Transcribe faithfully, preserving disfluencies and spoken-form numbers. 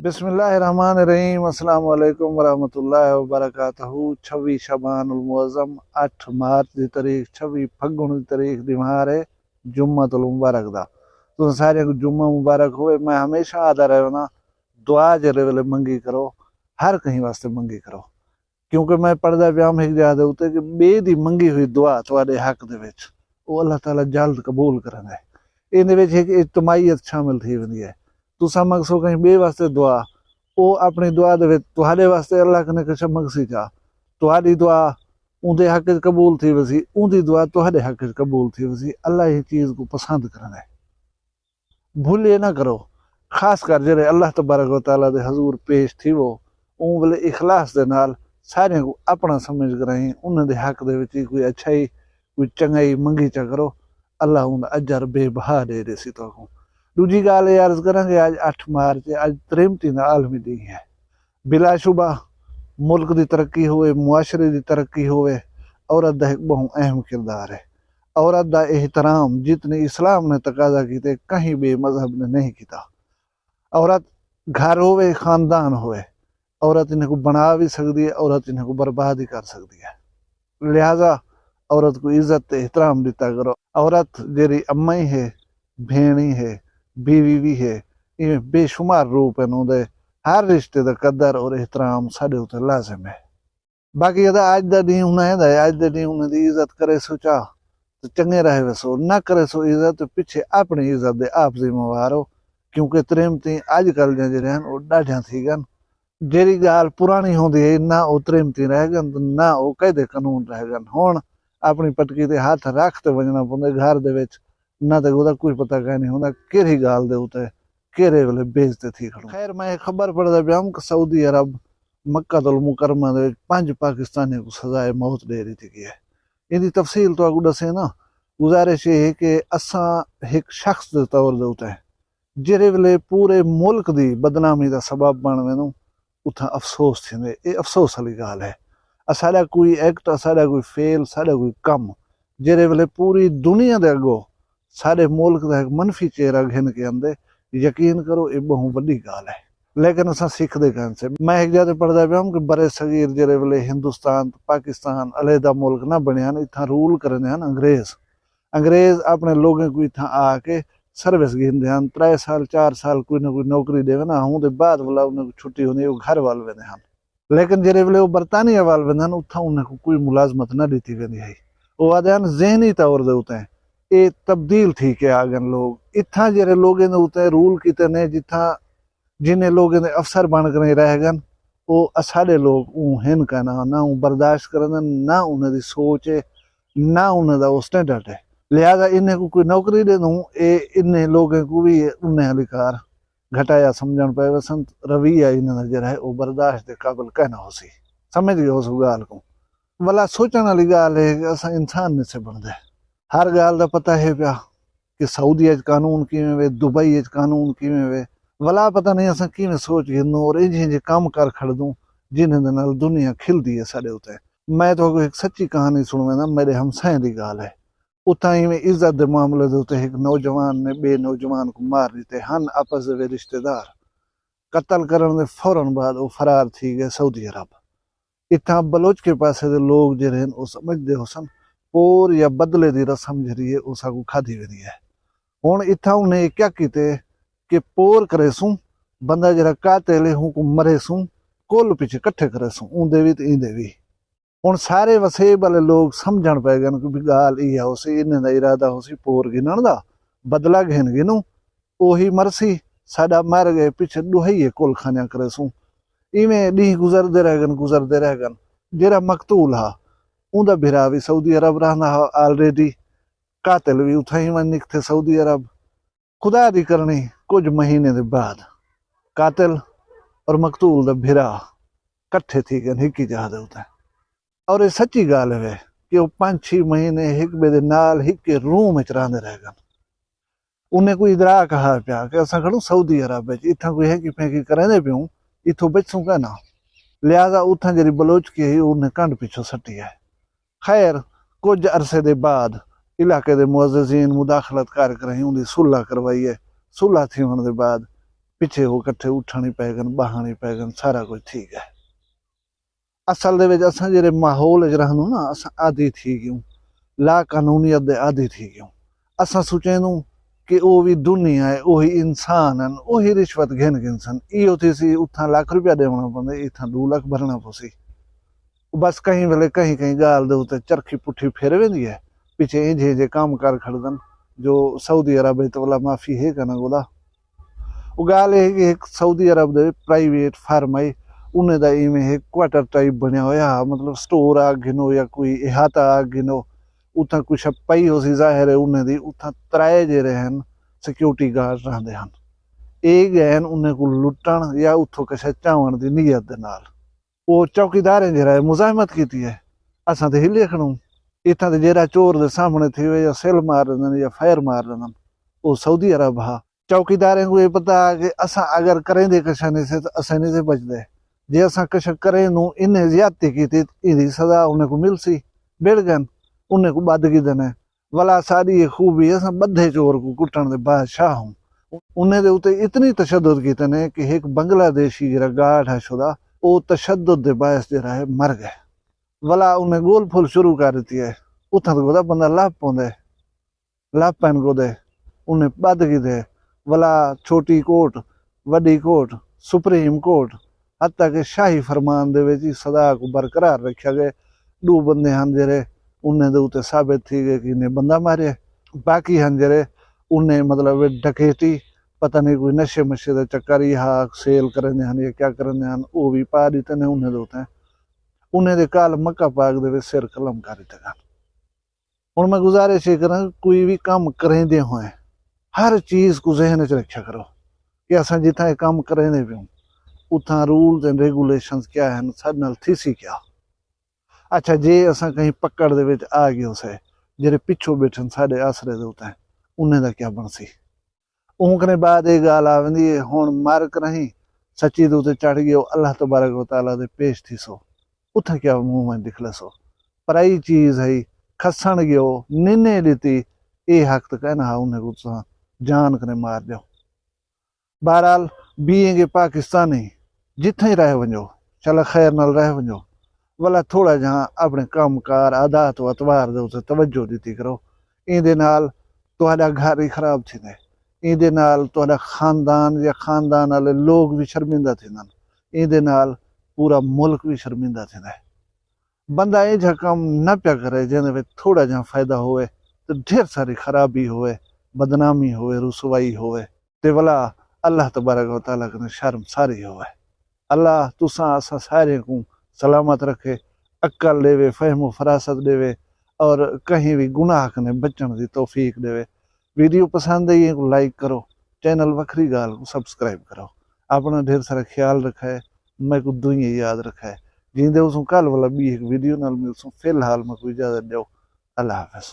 بسم اللہ الرحمن الرحیم۔ السلام علیکم ورحمۃ اللہ وبرکاتہ۔ چھوی شعبان المعظم، اٹھ مارچ دی تاریخ، چھوی پھگن دی تاریخ، دیوار ہے، جمعہ المبارک دا۔ تساں سارے کو جمعہ مبارک ہوئے۔ میں ہمیشہ آدھا رہنا، دعا جڑے ویلے منگی کرو، ہر کہیں واسطے منگی کرو۔ کیونکہ میں پڑھدا پیام ہک جاہ دے اتے کہ بے دی منگی ہوئی دعا تواڈے حق دے وچ، او اللہ تعالیٰ جلد قبول کرن ہے۔ ایندے وچ ہک اجتماعیت شامل تھی ویندی ہے۔ تساں منگسو کہیں بے واسطے دعا، او اپنی دعا دے وچ تہاڈے واسطے اللہ کنے کچھ منگسی چا۔ تہاڈی دعا اوندے حق وچ قبول تھی وسی، اوندی دعا تہاڈے حق وچ قبول تھی وسی۔ اللہ ایں چیز کو پسند کرن ہے۔ بھلے نہ کرو، خاص کر جڑے اللہ تبارک و تعالیٰ دے حضور پیش تھیوو، اوں ویلے اخلاص دے نال ساریاں کو اپنا سمجھ کرائیں، انہاں دے حق دے وچ کوئی اچھائی، کوئی چنگائی منگی چا کرو، اللہ اوندا اجر بے بہا ڈے ڈیسی تہاکوں۔ ڈوجھی گالھ اے عرض کراں کہ اج اٹھ مارچ ہے، اج تریمتیں دا عالمی ڈینہہ ہے۔ بلا شبہ ملک دی ترقی ہووے، معاشرے دی ترقی ہووے، عورت دا ہک بہوں اہم کردار ہے۔ عورت دا احترام جتنے اسلام نے تقاضا کیتے، کہیں بے مذہب نے نہیں کیتا۔ عورت گھر ہووے، خاندان ہووے، عورت انہیں کو بنا بھی سکدی ہے، عورت انہیں کو برباد ہی کر سکدی ہے۔ لہذا عورت کو عزت تے احترام ڈتا کرو۔ عورت جیڑی اماں ہی ہے، بھیݨ ہی ہے، بیوی بھی ہے، ایویں بے شمار روپ ہن اوندے۔ ہر رشتے دا قدر اور احترام ساڈے اتے لازم ہے۔ باقی ادا اج دا ڈینہہ انہاں دا ہے، اج دے ڈینہہ انہاں دی عزت کریسو چا تے چنگے رہ ویسو، نہ کریسو عزت تے پچھے اپنی عزت دے آپ ذمہ وار ہو، کیونکہ تریمتیں اج کل دیاں جیڑھیاں ہن او ڈاڈھیاں تھی گن۔ جیڑھی گالھ پرانی ہوندی ہے، نہ او تریمتیں رہ گن تے نہ او قید قانون رہ گن۔ ہن اپنی پٹکی تے ہتھ رکھ تے ونجنا پوندے گھر دے وچ، نہ تے اودا کوئی پتہ کائنی ہوندا کیڑھی گالھ دے اتے کیڑھے ویلے بے عزتے تھی کھڑوں۔ خیر، میں ہک خبر پڑھدا پیام کہ سعودی عرب مکہ المکرمہ دے وچ پنج پاکستانیاں کوں سزائے موت ڈے ڈتی گئی ہے۔ ایندی تفصیل تہاکوں ڈسینداں۔ گزارش اے ہے کہ اساں ہک شخص دے طور دے اتے جیڑھے ویلے پورے ملک دی بدنامی دا سبب بݨ ویندوں، اتھاں افسوس تھیندے۔ اے افسوس آلی گالھ ہے۔ اساݙا کوئی ایکٹ، اساݙا کوئی فعل، ساݙا کوئی کم جیڑھے ویلے پوری دنیا دے اڳوں ساݙے ملک دا ہک منفی چہرہ گھن کے آندے، یقین کرو اے ٻہوں وݙی گالھ ہے۔ لیکن اساں سکھدے کائنی سے۔ میں ہک جاہ تے پڑھدا پیام کہ بر صغیر جیڑھے ویلے ہندوستان تے پاکستان علیحدہ ملک نہ بݨے ہن، اتھاں رول کریندے ہن انگریز۔ انگریز اپݨے لوگیں کوں اتھاں آ کے سروس گھندے ہن، ترائے سال، چار سال کوئی نہ کوئی نوکری ݙیوے نا، ہوں دے بعد ولا انہیں کوں چھٹی ہوندی ہے، او گھر ول ویندے ہن۔ لیکن جیڑھے ویلے او برطانیہ ول ویندے ہن، اتھاں انہیں کوں کوئی ملازمت نہ ݙتی ویندی ہئی۔ او آہدے ہن، ذہنی طور دے اتے اے تبدیل تھی کے آ ڳن لوگ۔ اتھاں جیڑھے لوگیں دے اتے رول کیتے نے، جتھاں جنہیں لوگیں دے افسر بݨ کے رہ ڳن، او اساݙے لوگ اوں ہن کائنا، نہ اوں برداشت کریندن، نہ انہیں دی سوچ ہے، نہ انہیں دا او سٹینڈرڈ ہے۔ لہذا انہیں کوں کوئی نوکری ݙیندوں، اے انہیں لوگیں کوں وی انہیں آلی کار گھٹایا سمجھݨ پئے ویسن، رویہ انہاں دا جیڑھا ہے او برداشت دے قابل کائنا ہوسی۔ سمجھ ڳئے ہوسو ڳالھ کوں۔ ولا سوچݨ آلی ڳالھ ہے کہ اساں انسان نسے بݨدے۔ ہر ڳالھ دا پتہ ہے پیا کہ سعودی اچ قانون کیویں وے، دبئی اچ قانون کیویں وے۔ ولا پتہ نہیں اساں کیویں سوچ گھندوں اور انج انج کم کر کھڑدوں جنہیں دے نال دنیا کھلدی ہے ساݙے اتے۔ میں تہاکوں ہک سچی کہانی سݨوینداں، میݙے ہمسائیں دی ڳالھ ہے۔ اتھاں ایویں عزت دے معاملے دے اتے ہک نوجوان نے ٻئے نوجوان کوں مار ݙتے ہن، آپس دے وے رشتے دار۔ قتل کرݨ دے فوراً بعد او فرار تھی ڳئے سعودی عرب۔ اتھاں بلوچ کے پاسے دے لوگ جیڑھے ہن او سمجھدے ہوسن پور یا بدلے دی رسم جیڑھی ہے او ساکوں کھادی ویندی ہے۔ ہݨ اتھاں انہیں کیا کیتے کہ پور کریسوں، بندہ جیڑھا قاتل ہے ہوں کوں مریسوں، کل پچھے کٹھے کریسوں، اوندے وی تے ایندے وی۔ ہݨ سارے وسیب آلے لوگ سمجھݨ پئے ڳن کہ بھئی ڳالھ ایہا ہوسی، انہیں دا ارادہ ہوسی پور گھنݨ دا، بدلہ گھن گھنوں، اوہی مرسی، ساݙا مر ڳئے، پچھے ݙوہائیے کل کھانیاں کریسوں۔ ایویں ݙینہہ گزردے رہ ڳن، گزردے رہ ڳن۔ جیڑھا مقتول ہا، اوندا بھرا وی سعودی عرب رہندا ہا آلریڈی، قاتل وی اتھاں ہی ونڄ نکتھے سعودی عرب۔ خدا دی کرنی، کجھ مہینے دے بعد قاتل اور مقتول دا بھرا کٹھے تھی ڳن ہکی جاہ دے اتے۔ اور اے سچی ڳالھ ہے کہ او پنج چھی مہینے ہک ٻئے دے نال ہکے روم اچ رہندے رہ ڳن۔ انہیں کوئی ادراک ہا پیا کہ اساں کھڑوں سعودی عرب اچ، اتھاں کوئی ہینکی پھینکی کریندے پیوں، اتھوں بچسوں کائنا۔ لہذا اتھاں جیڑھی بلوچکی ہئی، انہیں کنڈ پچھوں سٹی ہے۔ خیر، کجھ عرصے دے بعد علاقے دے معززین مداخلت کر کراہیں اوندی صلح کروائی ہے۔ صلح تھیوݨ دے بعد پچھے ہو کٹھے اٹھݨ ہی پئے ڳن، ٻہݨ ہی پئے ڳن، سارا کجھ تھی ڳئے۔ اصل دے وچ اساں جیڑھے ماحول وچ رہندوں نا، اساں عادی تھی ڳیوں، لا قانونیت دے عادی تھی ڳیوں۔ اساں سوچیندوں کہ او وی دنیا ہے، اوہی انسان ہن، اوہی رشوت گھن گھنسن۔ ایہو تھیسی اتھاں لکھ روپیہ ݙیوݨا پوندے، اتھاں ݙو لکھ بھرݨا پوسی۔ بس کہیں ویلے کہیں کہیں ڳالھ دے اتے چرخی پٹھی پھر ویندی ہے۔ پچھے اینجھے اینجھے کم کر کھڑدن جو سعودی عرب وچ تاں ولا معافی ہے کنا ڳولا۔ او ڳالھ اے ہے کہ ہک سعودی عرب دے پرائیویٹ فارم ہئی، انہیں دا ایویں ہک کوارٹر ٹائپ بݨیا ہویا ہا، مطلب سٹور آکھ گھنو یا کوئی احاطہ آکھ گھنو، اتھاں کوئی شے پئی ہوسی، ظاہر ہے انہیں دی اتھاں ترائے جیڑھے ہن سیکیورٹی گارڈ رہندے ہن۔ اے ڳئے ہن انہیں کوں لٹݨ یا اتھوں کجھ چاوݨ دی نیت دے نال۔ او چوکیداریں جیڑھا ہے مزاحمت کیتی ہے، اساں تے ہلے کھڑوں۔ اتھاں تے جیڑھا چور دے سامݨے تھیوے یا سل مار ݙیندن یا فائر مار ݙیندن، او سعودی عرب ہا۔ چوکیداریں کوں اے پتہ ہا کہ اساں اگر کریندے کجھ نی سے تاں اساں نی سے بچدے۔ جے اساں کجھ کریندوں انہیں زیادتی کیتی تاں ایندی سزا انہیں کوں ملسی۔ بھڑ ڳن، انہیں کوں ٻدھ گھدن۔ ولا ساݙی اے خوبی، اساں ٻدھے چور کوں کٹݨ دے بادشاہ ہوں۔ انہیں دے اتے اتنی تشدد کیتے نے کہ ہک بنگلہ دیشی جیڑھا گارڈ ہا شدا، او تشدد دے باعث جیڑھا ہے مر ڳئے۔ ولا انہیں ڳول پھول شروع کر ݙتی ہے، اتھاں تاں ڳودا بندہ لبھ پوندے، لبھ پئن ڳودے، انہیں ٻدھ گھدے۔ ولا چھوٹی کورٹ، وݙی کورٹ، سپریم کورٹ، حتیٰ کہ شاہی فرمان دے وچ ایں سزا کوں برقرار رکھیا ڳئے۔ ݙو بندے ہن جیڑھے انہیں دے اتے ثابت تھی ڳئے کہ انہیں بندہ مارے، باقی ہن جیڑھے انہیں مطلب ڈکیتی، پتہ نہیں کوئی نشے مشے دا چکر ہی ہا، سیل کریندے ہن یا کیا کریندے ہن، او وی پا ݙتے نے انہیں دے اتے۔ انہیں دے کال مکہ پاک دے وچ سر قلم کر ݙتے ڳن۔ ہݨ میں گزارش اے کراں، کوئی وی کم کریندے ہوئے ہر چیز کوں ذہن وچ رکھیا کرو کہ اساں جتھاں اے کم کریندے پیوں، اتھاں رولز اینڈ ریگولیشنز کیا ہن، ساݙے نال تھیسی کیا؟ اچھا، جے اساں کہیں پکڑ دے وچ آ ڳیوسے، جیڑھے پچھوں ٻیٹھن ساݙے آسرے دے اتے، انہیں دا کیا بݨسی؟ اوں کنے بعد اے ڳالھ آ ویندی ہے، ہݨ مر کراہیں سچی دے اتے چڑھ ڳیو، اللہ تبارک و تعالیٰ دے پیش تھیسو، اتھاں کیا منہ ونڄ ݙکھلیسو؟ پرائی چیز ہئی، کھسݨ ڳیو، ننے ݙتی، اے حق تاں کائنا ہا انہیں کوں تساں جان کنے مار ݙیو۔ بہرحال، بینگ اے پاکستانی، جتھاں ہی رہ ونڄو، چلو خیر نال رہ ونڄو، ولا تھوڑا جہاں اپݨے کم کار، عادات و اطوار دے اتے توجہ ݙتی کرو۔ ایندے نال تہاݙا گھر ہی خراب تھیندے، ایندے نال تہاݙا خاندان یا خاندان آلے لوگ وی شرمندہ تھیندن، ایندے نال پورا ملک وی شرمندہ تھیندے۔ بندہ اینجھا کم نہ پیا کرے جیندے وچ تھوڑا جہاں فائدہ ہووے تے ڈھیر ساری خرابی ہووے، بدنامی ہووے، رسوائی ہووے۔ تے ولا اللہ تبارک و تعالیٰ کنے شرمساری ہووے۔ اللہ تساں اساں ساریں کوں سلامت رکھے، عقل ݙیوے، فہم و فراست ݙیوے، اور کہیں وی گناہ کنے بچݨ دی توفیق ݙیوے۔ ویڈیو پسند آئی ہے کوں لائک کرو، چینل وکھری ڳالھ کوں سبسکرائب کرو۔ اپݨا ڈھیر سارا خیال رکھائے، میکوں دعائیں یاد رکھائے۔ جیندے اسوں کل ولا ٻی ہک ویڈیو نال ملسوں، فی الحال میکوں اجازت ݙیو، اللہ حافظ۔